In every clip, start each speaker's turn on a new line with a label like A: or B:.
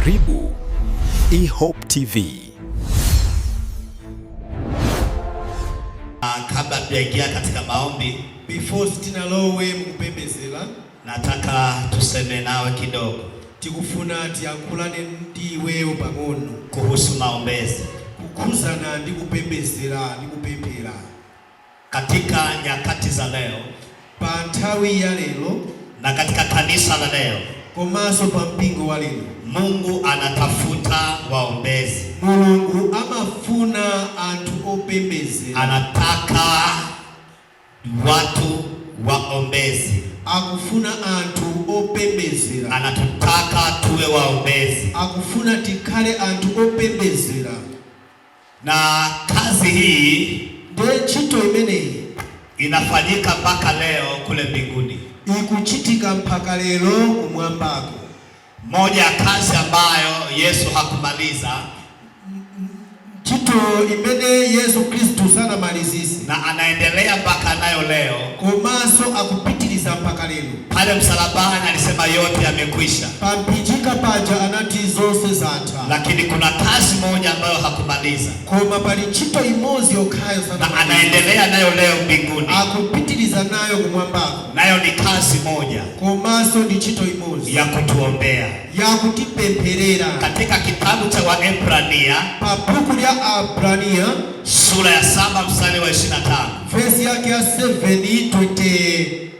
A: Karibu eHope TV.
B: Kabla tujaingia katika maombi,
C: Before sitinalowe mukupembezera,
B: nataka tuseme nawe kidogo
C: tikufuna tiyankhulane ndiweyo pang'ono
B: kuhusu maombezi.
C: Kukhuzana ndi kupembezera ndi kupemphera.
B: Katika nyakati za leo
C: Pa nthawi ya lero
B: na katika kanisa la leo,
C: komanso pa mpingo wa lero,
B: Mungu anatafuta waombezi.
C: Mulungu amafuna anthu opembezera.
B: Anataka watu waombezi.
C: Akufuna anthu opembezera.
B: Anatutaka tuwe waombezi.
C: Akufuna tikhale anthu opembezera.
B: Na kazi hii
C: Ndiye ntchito imeneyi
B: inafanyika mpaka leo kule mbinguni.
C: Ikuchitika mpaka lero kumwambako.
B: Moja ya kazi ambayo Yesu hakumaliza
C: Ntchito imene Yesu Khristu sanamalizise
B: na anaendelea mpaka nayo leo.
C: Komanso akupitiriza mpaka lero.
B: Pale msalabani alisema yote yamekwisha,
C: Pampinjika paja anati zonse zatha,
B: lakini kuna kazi moja ambayo hakumaliza
C: koma pali ntchito imodzi yokhayo
B: na
C: sanamalize,
B: anaendelea nayo leo mbinguni,
C: akupitiriza nayo kumwambako,
B: nayo ni kazi moja
C: komanso ndi ntchito imodzi
B: ya kutuombea.
C: Yakutipempherera.
B: Katika kitabu cha Waebrania
C: Pa buku lya Abrania
B: sura ya 7 mstari wa 25,
C: vesi yake ya 7 25,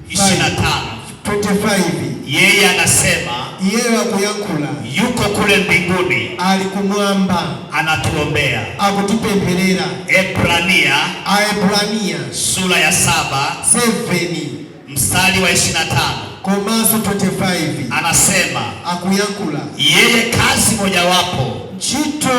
B: 25,
C: 25,
B: yeye anasema
C: iyeyo akuyankhula
B: yuko kule mbinguni
C: ali kumwamba
B: anatuombea.
C: Akutipempherera.
B: Ebrania
C: Aebrania
B: sura ya 7
C: 7
B: mstari wa 25
C: komanso 25
B: anasema
C: akuyankhula
B: yeye kazi mojawapo
C: ntchito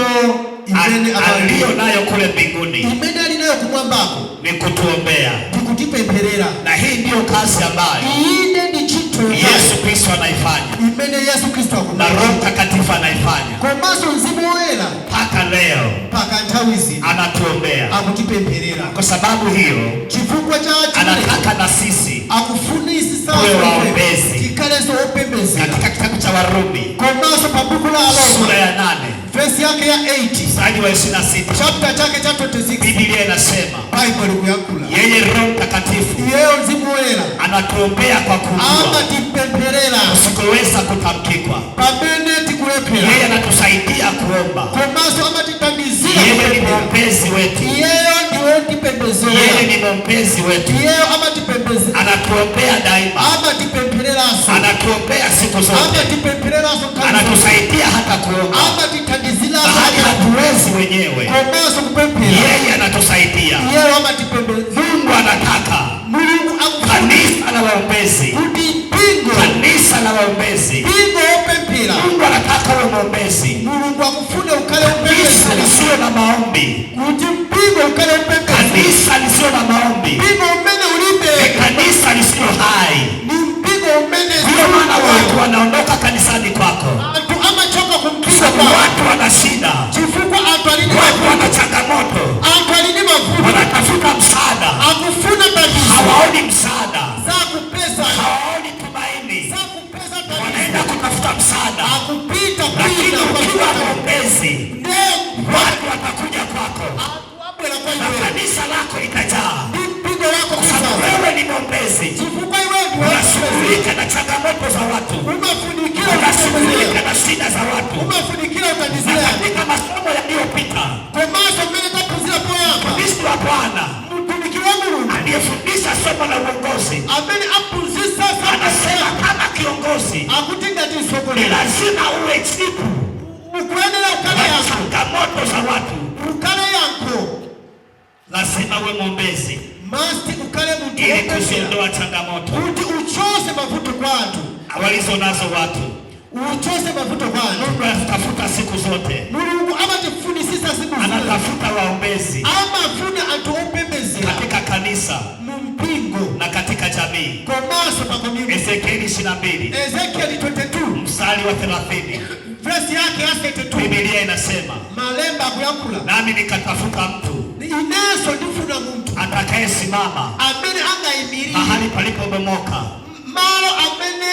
C: imene
B: aliyo nayo kule mbinguni
C: imene ali nayo kumwambako
B: ni kutuombea,
C: ndikutipempherera.
B: Na hii ndiyo kazi ambayo
C: Ine ndi ntchito
B: Yesu Kristo anaifanya
C: imene Yesu Khristu
B: na
C: akumanga
B: Roho Mtakatifu anaifanya
C: komanso Mzimu Woyera
B: mpaka leo
C: mpaka nthawi zino
B: anatuombea.
C: Akutipempherera.
B: Kwa sababu hiyo
C: Chifukwa cha chimenechi
B: anataka na sisi
C: akufunisa
B: tuwe waombezi.
C: Tikhalenso opembezera.
B: Katika kitabu cha Warumi
C: Komanso pa buku la
B: sura
C: Aroma
B: ya 8
C: vesi yake ya 8
B: mstari wa 26,
C: chapter chake cha 26,
B: Biblia inasema
C: Bible ikuyankhula
B: yeye Roho Mtakatifu
C: iyeyo Mzimu Woyera
B: anatuombea kwa kuugua
C: amatipempherera
B: kusikoweza kutamkikwa.
C: Pamene tikulephera,
B: Yeye anatusaidia kuomba.
C: komanso amatithandizira
B: Yeye ni
C: kupemphera.
B: mwombezi wetu.
C: Iyeyo ndiwotipembezera.
B: Yeye ni mwombezi wetu.
C: Iyeyo amatipembezera.
B: Anatuombea daima,
C: Amatipemphereranso.
B: Anatuombea siku zote,
C: Amatipemphereranso nthawi zonse.
B: Anatusaidia hata kuomba
C: Amatithandiziranso
B: mahali hatuwezi wenyewe.
C: Komanso kupemphera
B: Yeye anatusaidia.
C: iyeyo amatipembezera.
B: Mungu anataka
C: Mulungu akufuna
B: kanisa la waombezi,
C: kuti mpingo
B: kanisa la waombezi.
C: Mpingo wopemphera.
B: Mungu anataka uwe mwombezi,
C: Mulungu akufuna ukhale
B: kanisa
C: wopembezera
B: lisilo na maombi,
C: kuti mpingo ukhale wopembezera.
B: Kanisa lisilo na maombi
C: Mpingo umene ulibe
B: ni kanisa lisilo hai.
C: Ni mpingo umene
B: Ndio maana watu wanaondoka kanisani kwako,
C: anthu amachoka kumpingo
B: sababu
C: kwawo
B: watu wana shida,
C: chifukwa anthu ali ndi
B: watu
C: mavuto,
B: wana changamoto,
C: anthu ali ndi mavuto,
B: wanatafuta msaada,
C: akufuna thandizo,
B: hawaoni msaada,
C: sakupeza,
B: hawaoni tumaini,
C: sakupeza thandizo,
B: wanaenda kutafuta msaada,
C: akupita
B: lakini
C: pita
B: ukiwa mwombezi,
C: nde
B: watu watakuja kwako
C: anthu abwera kwa
B: na
C: iwe
B: kanisa lako litajaa,
C: ndi mpingo wako
B: kwa sababu
C: kuzaza
B: wewe ni mwombezi.
C: Chifukwa iwe ndi wopembezera.
B: Unashughulika na changamoto za watu,
C: umafunikira
B: unashughulika na shida za watu.
C: Umafunikira
B: Na
C: utandizira
B: katika masomo yaliyopita,
C: komanso mmene taphunzira poyamba,
B: mtumishi wa Bwana
C: mtumiki wa Mulungu
B: aliyefundisha somo la uongozi
C: amene aphunzitsa
B: anasema kama kiongozi
C: akuti ngati
B: ni
C: mtsogoleri
B: lazima uwe jibu
C: ukuyenera ukhale
B: la
C: yankho
B: changamoto za watu,
C: ukhale yankho,
B: lazima uwe mwombezi
C: must ukhale munthu
B: ili
C: wopemphera
B: kuziondoa changamoto
C: kuti uchose mavuto kwa anthu
B: walizo nazo watu.
C: Uchose mavuto kwa anthu.
B: Mungu anatafuta siku zote,
C: Mulungu amatifunisisa siku zote,
B: anatafuta waombezi
C: amafuna anthu opembezera
B: katika kanisa
C: mu mpingo
B: na katika jamii.
C: Komanso pa community.
B: Ezekieli 22
C: Ezekiel 22
B: mstari wa 30,
C: verse yake ya 32,
B: Biblia inasema
C: malemba akuyankhula
B: nami nikatafuta mtu
C: inenso ndifuna munthu
B: atakayesimama
C: amene angayimirire
B: mahali palipobomoka.
C: Malo amene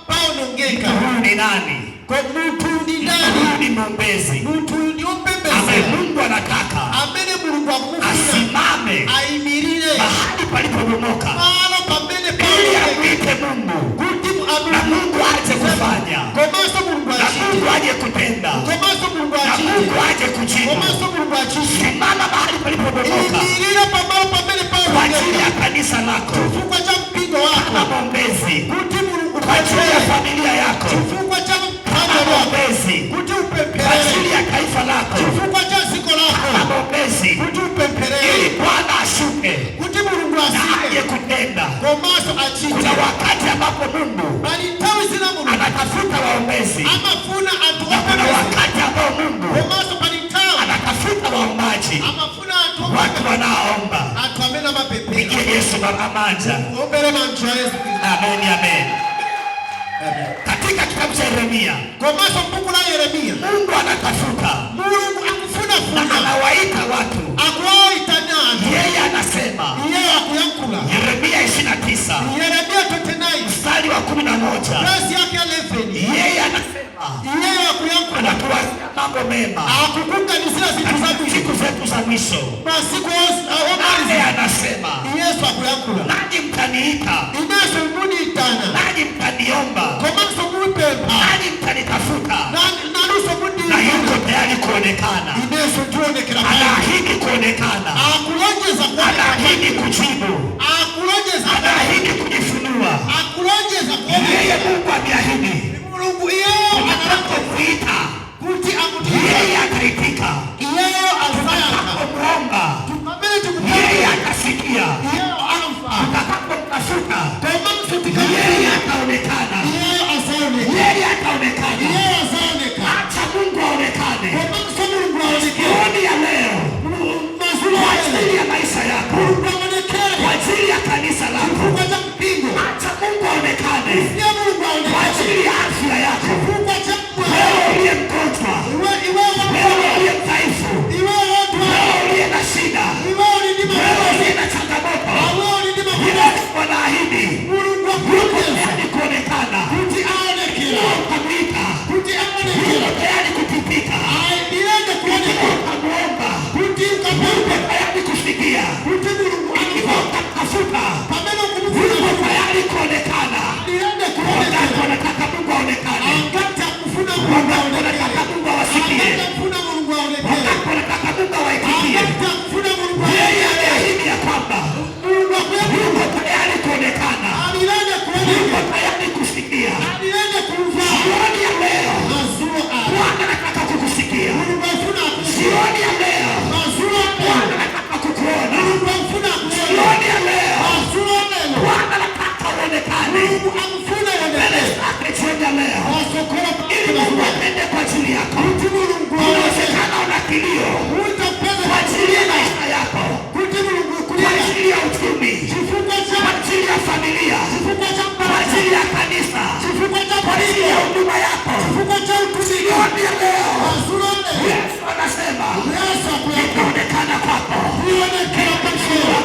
C: paonongeka.
B: Huyu ni nani?
C: Ko munthu ndi ndani?
B: Huyu ni mwombezi
C: Munthu uyu ndi
B: ambaye
C: wopembedzera
B: Mungu anataka
C: amene Mulungu akumufuna
B: asimame
C: ayimirire
B: mahali palipobomoka
C: malo pamene
B: ili
C: paoneka
B: amwite Mungu
C: kuti
B: na Mungu aje kufanya
C: komanso Mulungu
B: na
C: achite,
B: Mungu aje kutenda
C: komanso Mulungu
B: na
C: achite,
B: Mungu aje kujibu.
C: komanso Mulungu achite.
B: Simama mahali palipobomoka
C: Imirira pamalo pamene
B: kwa ajili
C: paoneka
B: ya kanisa lako
C: chifukwa cha mpingo
B: kama
C: wako
B: mwombezi,
C: kuti Mulungu
B: kwa ajili ya
C: upemphere
B: familia yako
C: chifukwa cha
B: kama
C: mpando wako
B: mwombezi,
C: kuti
B: kwa
C: upemphere
B: ajili ya taifa lako
C: chifukwa cha dziko
B: kama
C: lako
B: mwombezi,
C: kuti upemphere
B: ili Bwana ashuke
C: kuti Mulungu
B: na aje
C: asike
B: kutenda.
C: komanso achite.
B: Kuna wakati ambapo Mungu
C: Pali nthawi zina Mulungu
B: anatafuta waombezi
C: amafuna anthu
B: na kuna
C: opembedzera
B: wakati ambao Mungu
C: komanso pali nthawi
B: anatafuta waombaji,
C: amafuna anthu
B: watu
C: opembedzera
B: wanaoomba.
C: anthu amene amapemphera.
B: Pigie Yesu manja.
C: Ombere manja Yesu Khristu.
B: Amen, amen. Katika kitabu cha Yeremia
C: Komanso m'buku la Yeremiya
B: Mungu anatafuta
C: Mulungu
B: na
C: akufunafuna
B: anawaita watu.
C: akuwayitana anthu
B: Yeye anasema
C: iyeyo akuyankhula.
B: Yeremia 29
C: Yeremiya 29
B: mstari wa 11,
C: verse yake 11
B: yeye anasema
C: iyeyo akuyankhula
B: anatuwazia mambo mema
C: akukuganizira zinthu
B: katika
C: zabwino
B: siku zetu za mwisho.
C: masiku
B: Naye
C: omaliza.
B: anasema
C: Yesu akuyankhula
B: nanyi mtaniita,
C: inenso muniyitana
B: nanyi mtaniomba,
C: komanso mupempha
B: nanyi mtanitafuta,
C: nanunso
B: na
C: mundiyitana
B: yuko tayari kuonekana.
C: inenso ndionekera pano.
B: Anaahidi kuonekana,
C: Akulonjeza kuonekera,
B: anaahidi kujibu,
C: akulonjeza,
B: anaahidi kujifunua.
C: akulonjeza kuonekera.
B: Yeye Mungu ameahidi,
C: Mulungu iyeyo analonjeza
B: utakapomuita
C: kuti akutiita
B: yeye ataitika,
C: iyeyo azayankha
B: utakapomuomba
C: pamene
B: yeye
C: tikupempha
B: atasikia,
C: iyeyo amva
B: utakapomtafuta
C: komanso
B: yeye
C: tikamufuna
B: ataonekana,
C: iyeyo azaoneka,
B: yeye ataonekana.
C: iyeyo azaoneka.
B: Acha Mungu aonekane
C: Komanso Mulungu aonekere
B: jioni ya leo
C: madzulo
B: kwa
C: lero
B: ajili ya maisha yako,
C: Mulungu aonekere
B: kwa ajili ya kanisa lako.
C: chifukwa cha mpingo.
B: Acha Mungu aonekane
C: Ndiye Mulungu
B: kwa
C: aonekere
B: ajili ya afya yako.
C: chifukwa cha
B: Wewe
C: mwana
B: uliye mgonjwa,
C: iwe iwe
B: wewe uliye mdhaifu,
C: iwe wodwala
B: wewe uliye na shida,
C: iwe uli ndi
B: wewe
C: mavuto
B: uliye na changamoto,
C: iwe uli ndi mavuto.
B: Yesu anaahidi
C: Mulungu
B: yuko
C: akulonjeza
B: tayari kuonekana.
C: kuti aonekera,
B: Ukamwita
C: kuti aonekera
B: yuko tayari kutipika,
C: ayilenge kuonekera
B: ukamwomba
C: kuti
B: yuko
C: ukapempha
B: tayari kusikia,
C: kuti Mulungu
B: ikiwa
C: amva
B: utamtafuta
C: pamene ukumufuna
B: yuko tayari kuonekana.
C: alilenge
B: Wangapi
C: kuonekera.
B: wanataka Mungu aonekane?
C: Angati akufuna Mulungu
B: Wangapi
C: aonekere,
B: wanataka Mungu awasikie?
C: angati akufuna Mulungu aonekere,
B: Wangapi wanataka Mungu awaitikie?
C: angati akufuna Mulungu
B: Yeye
C: aonekere.
B: ameahidi ya kwamba
C: Mulungu akuyakula
B: yuko tayari kuonekana,
C: alilenge
B: yuko
C: kuonekera,
B: tayari kusikia.
C: alilenge kumva.
B: Jioni ya leo
C: Madzulo ano
B: Bwana anataka kukusikia.
C: Mulungu afuna akusikia.
B: Jioni ya leo
C: Madzulo
B: Bwana
C: lero
B: anataka kukuona.
C: Mulungu afuna akuona.
B: Jioni ya leo
C: Madzulo lero
B: Bwana anataka uonekane
C: Mulungu akufuna
B: mbele
C: aonekere.
B: zake jioni ya leo,
C: Wasokora
B: ili Mungu
C: pa
B: atende kwa ajili yako.
C: kuti Mulungu aonekere.
B: Inawezekana una kilio
C: Utapeza
B: kwa ajili ya maisha yako,
C: kuti Mulungu
B: kwa
C: kulira
B: ajili ya uchumi,
C: chifukwa cha
B: kwa ajili ya familia,
C: chifukwa cha
B: kwa
C: mpata
B: ajili ya kanisa,
C: chifukwa cha
B: kwa ajili ya
C: mpingo
B: huduma yako.
C: chifukwa cha utumiki.
B: Jioni ya leo
C: Madzulo lero
B: Yesu anasema
C: Yesu akuyakula
B: nitaonekana kwako,
C: ndionekera pamsoro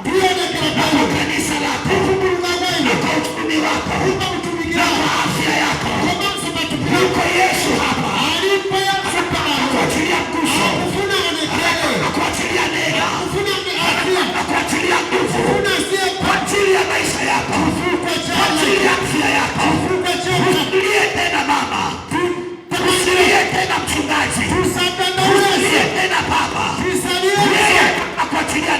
C: ndionekera
B: na
C: pano
B: kwa kanisa lako,
C: kuvumbuluka
B: na
C: kwenu
B: kwa uchumi wako,
C: kupa utumiki
B: na
C: wako
B: kwa afya yako.
C: komanso matupi yako.
B: Yuko Yesu hapa
C: Alipo Yesu pano
B: kuachilia nguzo,
C: akufuna aonekere,
B: kuachilia neema,
C: akufuna afya,
B: kuachilia nguvu
C: akufuna sie
B: kwa ajili ya maisha yako,
C: chifukwa
B: kwa
C: cha
B: ajili ya afya yako.
C: chifukwa cha
B: Usilie tena mama, usilie tena mchungaji,
C: tusadandaulese
B: usilie tena baba.
C: tusalie
B: Yeye atakakuachilia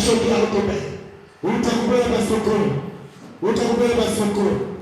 D: Utasogea huko mbele, utakubwera pasokolo, utakubwera pasokolo.